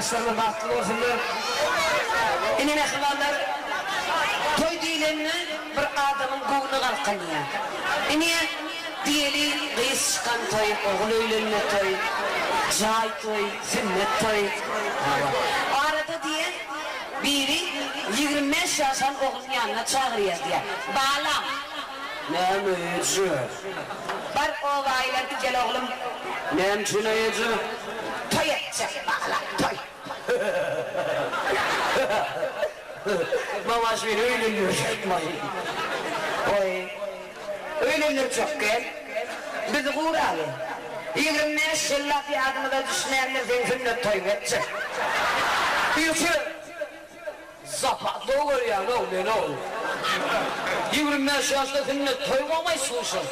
Ýaşlarymyz bagtly bolsunlar. Ine mähribanlar, toý diýlende bir adamyň göwni galkynýar. Ine, diýeli, gyz çykan toý, ogul öýlenme toý, jaý toý, sünnet toý. Hawa. Arada diýen biri 25 ýaşan ogluny ýanyna çagyrýar diýýär. Balam! Näme eje? Bar oba aýlanyp gel oglum. Näme üçin eje? Toý etjek balam, toý. Mamaş meni öýlendirjekmaý. Goý, öýlendirjek gel. Bizi guraly. 25 ýyllap ýadymyza düşmändir seň sünnet toýuňy etjek. Eje! Zapadlo görýäň-ow men-ow. 25 ýaşda sünnet toý gomaý suşa.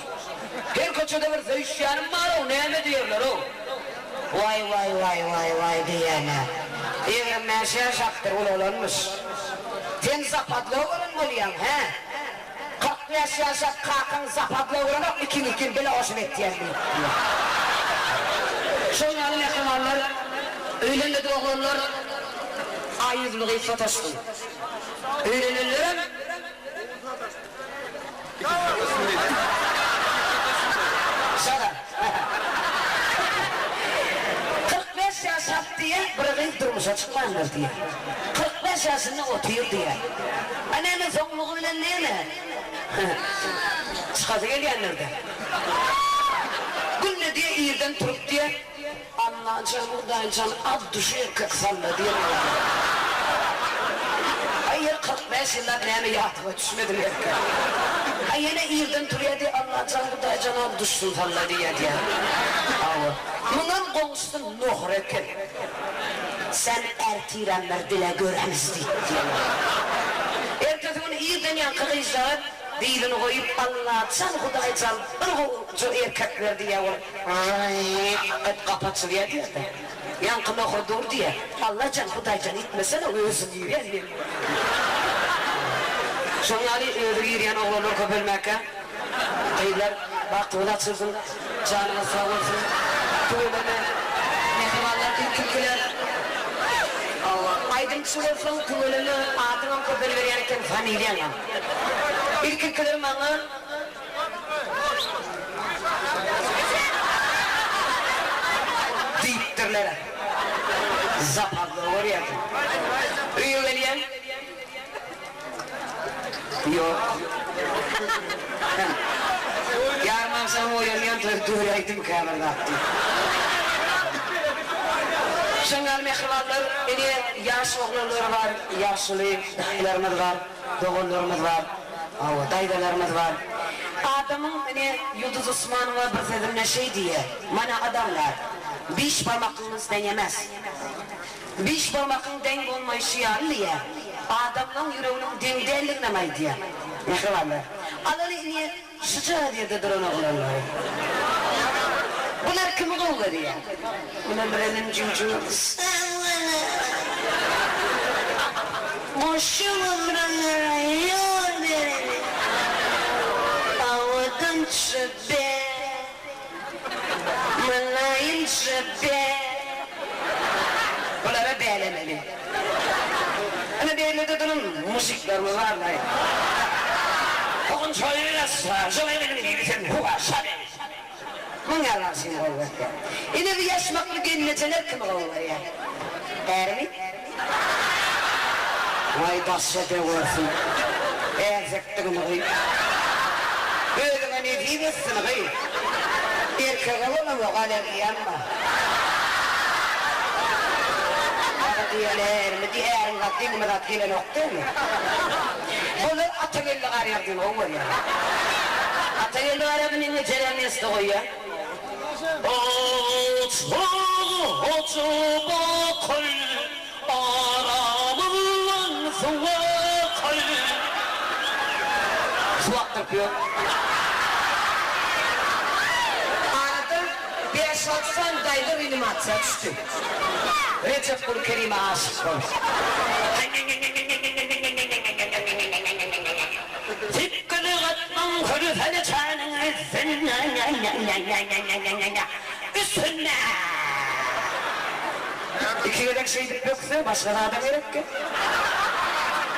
Her köçede bir söýüşýänim bar-ow, näme diýerler-ow. Waý, waý, waý, waý, waý diýýän-ä. 25 ýaşapdyr, ulalanmyş. Sen zapadlo gören bolýaň, hä? 45 ýaşap kakaň zapadlo görenok, ikiň ikin bile goşup etýän diýip diýýär. Şoň ýaly mähribanlar, öýlenmedik oglanlar aý ýüzli gyz sataşsyn. Öýlenenlerem. Şada. 45 ýaşap diýýär, bir gyz durmuşa çykmandyr diýýär. 45 ýaşynda otyr diýýär. A näme soňlugy bilen näme? Çykasy gelýändir-dä. Günde diýýär, irden turup diýýär, Allajan, Hudaýjan, ad duşy erkek salla diýen bolýar. Aý, ýeri 45 ýyllap näme ýadyma düşmedimi erkek? Aý, ýene irden turýar diýýär, Allajan, Hudaýjan, ad duşsun salla diýýär diýýär. Hawa. Munam goňşusy nohur eken. Sen ertirem bir dile göremiz diýip diýen bolýar. Ertesi gün irden ýaňky gyzjagaz dyzyny goýup, Allajan, Hudaýjan, bir gowuja erkek ber diýýär ol. Rrrrrk gapy açylýar diýýär-de. Ýaňky nohur dur diýýär. Allajan, Hudaýjan itmesene, özi girýär men. Şoň ýaly özi girýän oglanlar köpelmäkä, gyzlar bagtyňyz açylsyn, janyňyz sag bolsun. Tüweleme, mähribanlar ilkinkiler. Hawa, aýdymçy bolsaň tüweleme, adyňam köpeliberýän eken, familiýaňam. Ilkinkiler maňa. Diýipdirler. Zapadlo görýärsiň. Öýe gelýän. Ýok. Ýarym agşam oýanýan, döräýdimkä bir zat diýip. Şoň ýaly mähribanlar, ine, ýaş oglanlar bar, ýaşuly daýylarymyz bar. Doganlarymyz bar, hawa, daýzalarymyz bar. Adamyň, ine, Ýulduz Usmanowa bir sözünde şeý diýýär, Mana adamlar, biş barmakyňyz deň emes. Biş barmakyň deň bolmaýşy ýaly diýýär, adamlaň ýüreginiň deň däldiginem aýdýar. Mähribanlar, alaly ine, Şujagaz ýerde duran oglanlary. Bular kimi gowy görýär? Muny birenem jüýjüňe Goşgy oturanlara ýol bereli. Owadan çöpe, Mylaýym çöpe. Bulara bälemeli. Ine beýlede duran mujiklerimiz barlaý. Muň ýaly agşyny gowy görýär. Ine bu ýaşmakly gelnejeler kimi gowy görýär? Ärimi? Waý daşja görsün. Ärsekdigini gyý. Özüňe nesip etsin gyý. Erkege bolamok allergiýam bar. Maňa diýeli ärimi diý äriň zat deňime zat gelenok dämi. Bular Atageldi Garýagdyny gowy görýär. Atageldi Garýagdyny ejeler nesde goýýar. Hoja baky aramyzdan suw akar. Suw akdyryp ýör. Arada bäş-alty sany daýza reanimasiýa düşdi. Rejepguly Kerime aşyk bolup. Sepgili gatnaň hörfeleçäniň üstünde. Iki. Iki gezek şeýdip bökse, başga zadam gerekkä?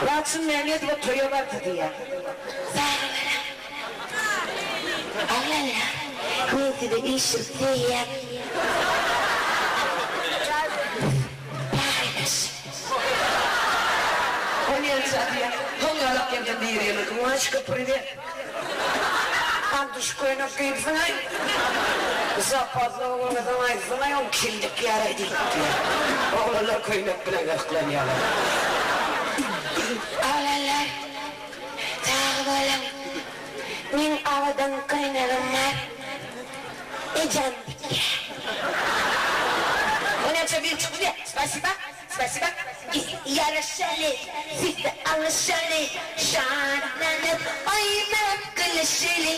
Laçyn Mämmedowa toýa bardy diýýär. Sag boluň. Oglanlar, men sizi üýşürip söýýän. Paýlaş. Onýança diýýär, hoňňalak ýerden biri gelip, Maşka, priwet. Aldyş köýnek geýipsiň-aý. Zapatlygy görmeseň aýtsaň-aý, ol kindik ýaraý diýip diýýär. Oglanlar köýnek bilen gyzyklanýarlar. Oglanlar, sag boluň. Meň owadan köýnegim bar. Ejem tikýär. Onýança biri çykdy diýýär, Spasiba. Spasiba. Biz ýaraşaly, siz-de alyşaly, Şatlanyp, oýnap, gülüşeli.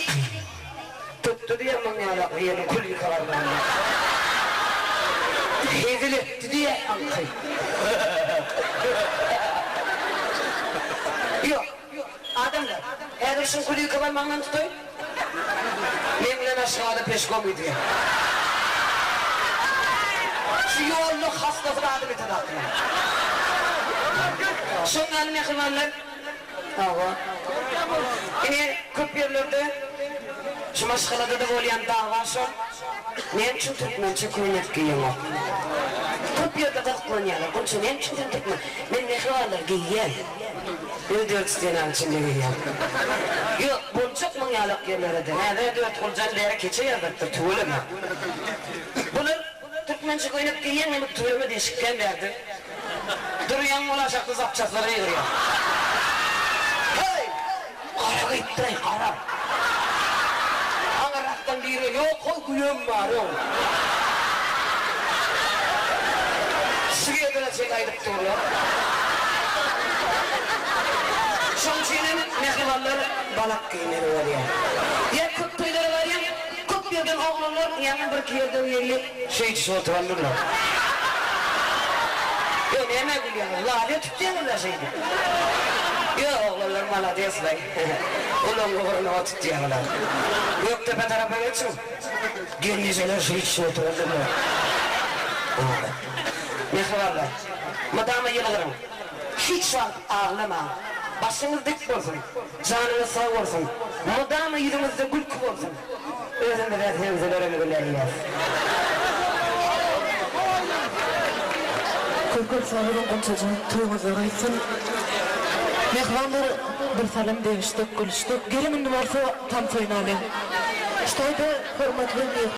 Tutdy diýýär muň ýalak ýeriniň külüka barmagyny. Hezil etdi diýýär aňky. Ýok, adamlar, häzir şuň külüka barmagyndan tutaýyn. Meň bilen Aşgabada peşkom gidýär. Şu ýolda hastasy bardy beter akýar. Şoň ýaly mähribanlar, hawa, ine köp ýerlerde şu maşgalada-da bolýan dawa şol, näme üçin türkmençe köýnek geýeňok? Köp ýerde gyzyklanýarlar, Gunça näme üçin sen türkmen? Men mähribanlar geýýän. Ýöne dört stenanyň içinde geýýän. Ýok, boljak muň ýalak ýerlere-de. Häzir-ä Dörtguljan bäri keçe ýazdyrypdyr, tüweleme. Bular türkmençe köýnek geýýän ýaly tüweleme deşikgän bärde. Durýaň ol aşakda zapçaslar gygyrýar. Heý! Gara gyýypdyr-aý, gara. Aňyrrakdan biri, Ýok-how, gülem bar-ow. Şu ýerlere çenli aýdyp durlar. Şoň üçinem mähribanlar balak geýmeli bolýar. Ýa köp toýlara barýaň, köp ýerden oglanlar ýaňy birki ýerden gelip, şeýdişip oturandyrlar. Ýo, nämä gülýäňiz? Lale tutýaňyzlar şeýdip. Ýo, oglanlar malades-laý. Olaň ugruny otutýarlar. Gökdepe tarapa geçiň. Gelnejeler şeýdişip oturandyrlar. Mähribanlar, mydama ýylgyryň. Hiç wagt aglamaň. Başyňyz dik bolsun. Janyňyz sag bolsun. Mydama ýüzüňizde gülki bolsun. Özümize sebzelerem güläýýäs. Köp köp sag boluň Gunçajan toýuňyzda gaýtsyn. Mähribanlar bir salym degişdik gülüşdik geliň indi bolsa tans oýnalyň. Şu taýda hormatly myhman.